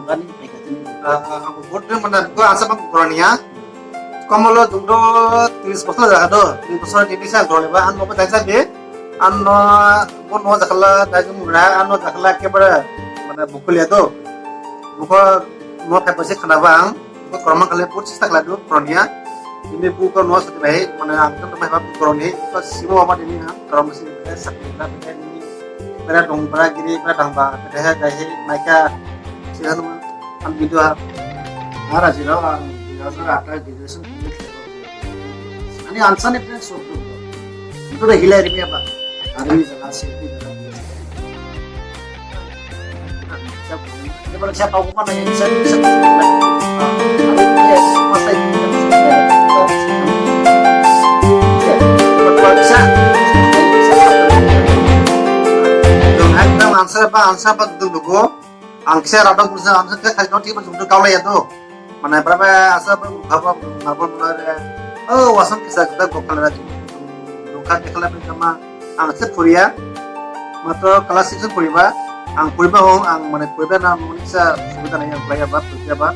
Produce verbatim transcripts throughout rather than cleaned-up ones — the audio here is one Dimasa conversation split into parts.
Bani, ah, ah, ang vote de mana ko asa bang koroniya. Komolo dungdo tris bosor jaga do, tris bosor di bisa dole ba, ano ba daisa be, ano bo no jakhala, daisa mura, ano jakhala ke bara, mana bukul ya do. Buko no khe basi khana bang, buko korma khale put sista khala do, koroniya. Ini buko no sati bai, mana ang kan bai ba koroni, buko simo ama ini ha, korma si sakla ini. Bera dong, bera giri, bera dangba, bera he, bera he, maika, sila numa, am bidu ha. Ara jira, am jira, sara ata graduation complete. Ani ansa ni friends so tu. Itu dah hilai ri apa? Hari ini jalan sih, ini jalan. Siapa? Ini pada siapa? Aku mana yang bisa, bisa. Yes, masa ini. Dong, ang answer ba, answer ba dulu go. Ang kisa radang kursa, answer ke khai dong, tiba jumdu kau lah ya tu. Mana berapa asa ba, apa, apa, mana, oh, wasan kisa kita go kalau lagi. Dong kan kita lah sama. Ang se puriya, matro class six puriba, ang puriba hong, ang mane puriba na mane sa subida nai ang puriya ba, puriya ba,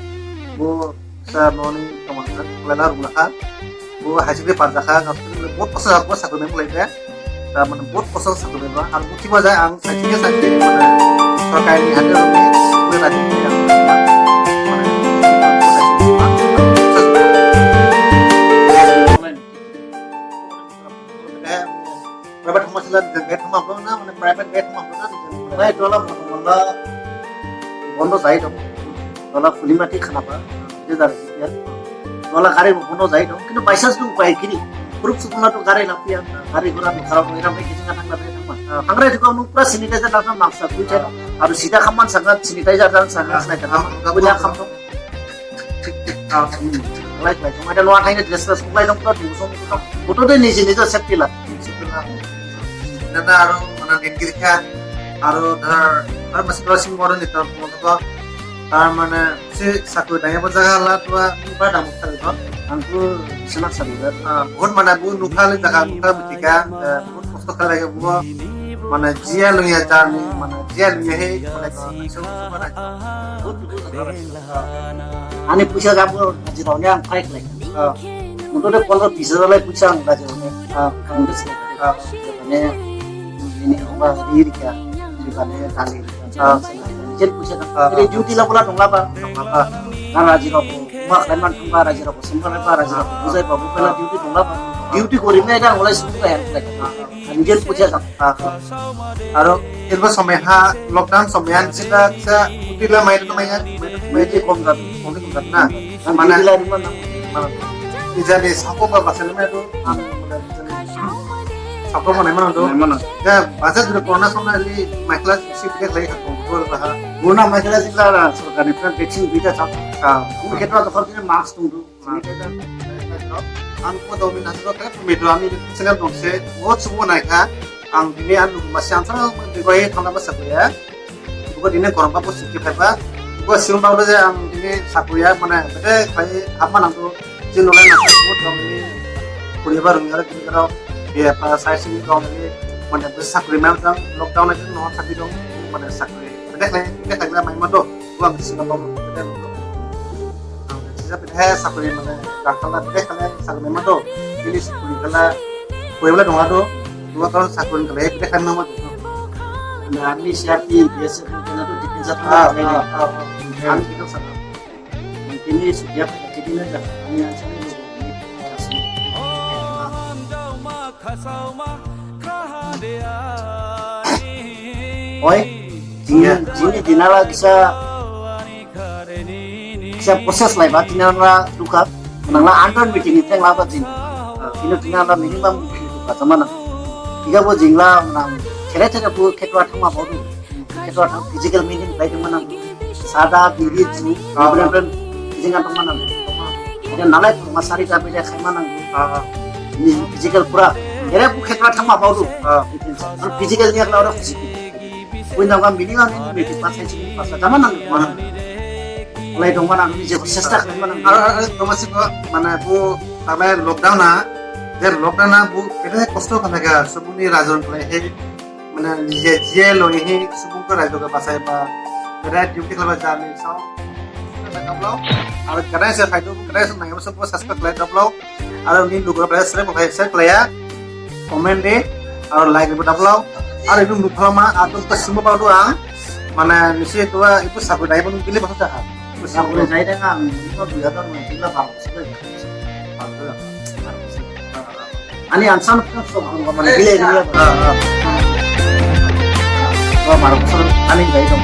bo sa noni kaman kan, puriya la rungla kha, bo high school par jakha, ang puriya bo kosa bo sakuri nai mulai be, ta mane bo kosa sakuri ba, ang buti ba jai ang sa tiga sa tiga mane, sorkari ni hande rumi, puriya la rumi ang, mane, Private thangma sila gai thangma bro na, mane private gai thangma bro na. Nai, tola mane bondo jai dong. Tola khulima thi khanaba. Je jar ya. Tola gari bondo jai dong. Kintu by chance tu upai giri. Group sukuna tu gari lapia. Gari gora tu khara tu iram bai kisi kana thangla thangma. Thangrai tu kamu pura sanitizer langsung maksa tu jai. Aru sida khaman sangat sanitizer dan sangat sangat. Punya kham tu. Lai lai, tong ada luar hai ne dress dress lai dong, pura dusong dusong. Photo de niji niji safety la. Nana aro mana din kiri kha, aro dhar, aro mas crossing model ni tor mo to, tar mane si sakuri daya bo jaga la tua, ba dam thar to. Ang tu senak sari ba. Ah, bahut mana bu nukha le jaga nukha mitika, eh, bahut kosto khala ke bu, mana jia luya jarni, mana jia luya he, mana so, so mana. Ani puisa jabo, jidao ne ang khai khlai. Ah. Mutu de pondro bis hajar lai puisa ang jidao ne. Ah. Ang de se. Ah. Mane, ini hoba ri ri kya, mane dali. Ah. Jen puisa da. Ah. Ini duty la bola dong la ba. Dong la ba. Na raji rao ko, ma khlai man thang ba raji rao ko, sumba ba raji rao ko, bujai ba, bujai ba, duty dong la ba. Duty gori me da, olai sumba ya. Ah. Angel puja sang. Ah. Aro, ilba somai ha, lockdown somai ha, sida, sa, utila mai to mai ya, mai to mai. Kom gat, kom gat na. Mana? Utila di mana? Mana? Ija de sako ba basal mai to. Sako mana mana to? Mana? Ya, basal jure corona somai li, mai class si pide lai ha, kom to ba ha. Corona mai class ila, sorkar ni plan vaccine bida sa. Ah. Uni ketra to khar mask tung tu. Ang ko domin hasro khe pumi do ami channel dong se, o subu nai kha, ang dini ang masi answer dego he thangna ba sakya. Ugo dini korom ba bo suki phaiba, ugo siung ba je ang dini sakya, mane bede khai hapma nang tu, jin nolai nang tu dong ni, puriba rung yara dini karo, biya pa sai sini dong ni, mane bede sakya ma dong, lockdown na no sakya dong, mane sakya, bede khai, bede khai mai ma do. Gua mesti nggak mau, kita nggak mau. Sisa pede sakuri mane, dakhala pede khale sakuri mane to. Ini sakuri khala, koi bala dong ado. Dua tahun sakuri khala pede khale nama to. Na ami siap di biasa tu kena tu di penjat. Ah, ah, ah. Kami kita sana. Ini setiap kita ini aja. Ini yang sini. Oi, jini, jini dinala kisa, kisa proses lai ba dinala duka, nangla anton meeting iteng la ba jini. Ino dinala minimum duka sama na. Iga bo jingla nang khere khere bu ketwa thangma bodu. Ketwa thang physical meeting lai thangma nang. Sada, biri, ju, ah, bren bren, physical thangma nang. Ada nalai pura masari tapi dia khaima nang. Ah, ah. Ini physical pura. Kere bu khetra thangma baodu. Ah. Physical ni akla ora physical. Bui nang kam bini kan ini meeting pas hai sini pas. Thangma nang, mana? Olai dong mana ini je sesta khaima nang. Aro, aro, dong masih kok mana bu tama lockdown na. Jer lockdown na bu kere kosto khana ga subuni rajon khlai he. Mane nije jiye loihi subung khe raijo khe basaiba, Bere duty khlaiba jani sao. Aro kadai se phaidu, kadai se nangyabu sabo subscribe khlai dablo. Aro ni lugurao bere share khlai, share khlaiya. Comment de, aro like ribo dablo. Aro idu nuphalama, aro to simo padu ang. Mana nisi tuwa ibu sabu dai pun pilih bahasa ha. Ibu sabu dai dai ang, ibu biasa pun pilih bang. Ani ansan kan sok ang mana gila gila. Ah, ah. Gua baru kesel ani gak itu.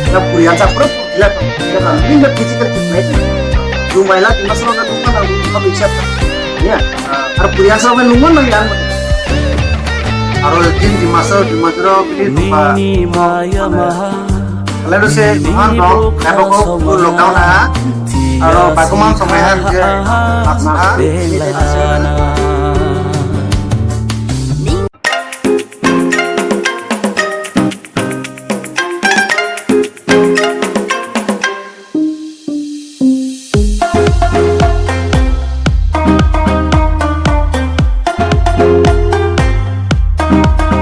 Na puriyan sa pura gila to. Gila kan. Ini nggak physical fitness. Lumai lah, di masalah kan lumai lah, lumai bisa. Ya. Ar puriyan sa kan lumai lah yang. Aro jin di masa di majra ini tuh. Kalau se tuhan dong, apa kok lockdown ah? Aro bakumang samaihan je, apa?